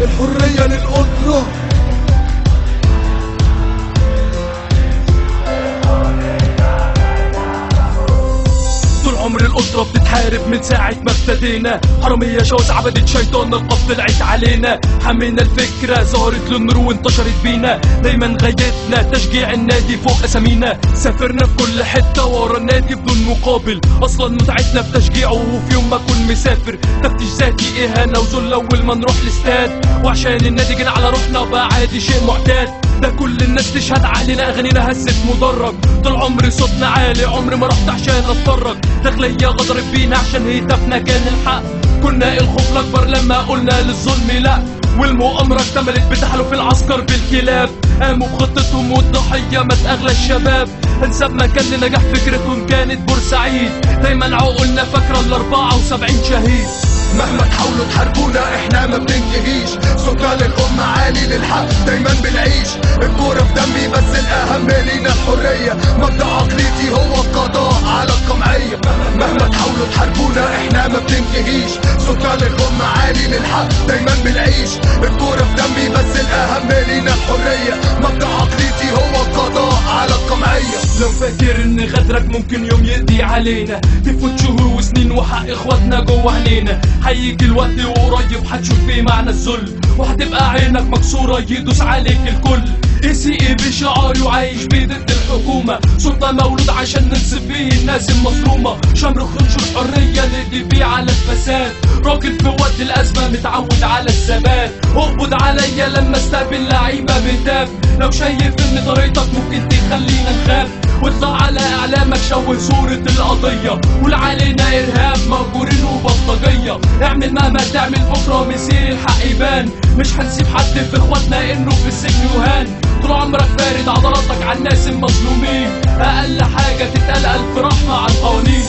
الحرية للألترا. عمر الأسرة بتتحارب من ساعة ما ابتدينا، حرامية شواذ عبدت شيطان القبض طلعت علينا، حمينا الفكرة ظهرت للنور وانتشرت بينا، دايما غايتنا تشجيع النادي فوق أسامينا، سافرنا في كل حتة ورا النادي بدون مقابل، أصلا متعتنا في تشجيعه وفي يوم ما أكون مسافر، تفتيش ذاتي إهانة وذل أول ما نروح الاستاد، وعشان النادي جينا على روحنا بقى عادي شيء معتاد، ده كل الناس تشهد علينا أغانينا هزت مدرج، طول عمري صوتنا عالي عمري ما رحت عشان أتفرج، داخلية غدرت بينا عشان هتافنا كان الحق، كنا الخوف الأكبر لما قلنا للظلم لأ، والمؤامرة اكتملت بتحالف العسكر بالكلاب، قاموا بخطتهم والضحية مات أغلى الشباب، انسب مكان لنجاح فكرتهم كانت بورسعيد، دايما عقولنا فاكرة ال74 شهيد. مهما تحاولوا تحاربونا احنا ما بننتهيش، صوتنا للأمة عالي للحق دايما بنعيش، الكورة في دمي بس الأهم لينا الحرية، مبدأ عقليتي هو القضاء على القمعية. مهما تحاولوا تحاربونا احنا ما بننتهيش، صوتنا للأمة عالي للحق دايما بنعيش، الكورة في دمي بس الأهم لينا الحرية، مبدأ عقليتي هو القضاء على القمعية. لو فاكر ان غدرك ممكن يوم يقضي علينا، تفوت شهور وسنين وحق اخواتنا جوه عينينا، هيجي الوقت وقريب هتشوف فيه معنى الذل، وهتبقى عينك مكسورة يدوس عليك الكل. اي بشعاري وعايش بيه ضد الحكومة، صوتنا مولود عشان ننصف بيه الناس المظلومة، شمرخ انشر حرية نقضي بيه على الفساد، راجل في وقت الأزمة متعود على الثبات، اقبض عليا لما استقبل لعيبة بهتاف، لو شايف ان طريقتك ممكن تخلينا نخاف، واطلع على اعلامك شوه صورة القضية، قول علينا ارهاب مهجورين وبلطجية، اعمل مهما تعمل بكرة مسير الحق يبان، مش هنسيب حد في اخواتنا انه في السجن يهان، طول عمرك فارد عضلاتك على الناس المظلومين، اقل حاجة تتقال الف رحمة على القوانين.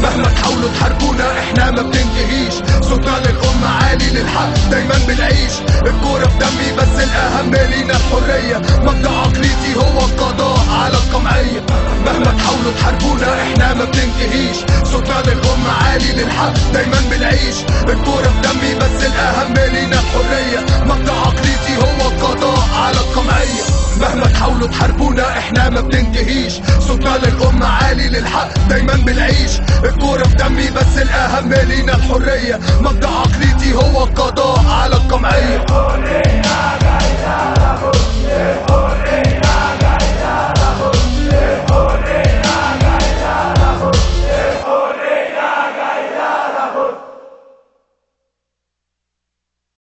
مهما تحاولوا تحاربونا احنا ما بننتهيش، صوتنا للأمة عالي للحق دايما بنعيش، الكورة في دمي بس الأهم لينا الحرية، مبدأ عقليتي هو القضاء على القمعية. مهما تحاولوا تحاربونا احنا ما بننتهيش، صوتنا للأمة عالي للحق دايما بنعيش، الكورة في دمي بس الأهم لينا الحرية، مبدأ عقليتي هو القضاء على القمعية. مهما تحاولوا تحاربونا احنا ما بننتهيش، صوتنا للأمة عالي للحق دايما بنعيش، الكورة في دمي بس الأهم لينا الحرية، مبدأ عقليتي هو القضاء على القمعية.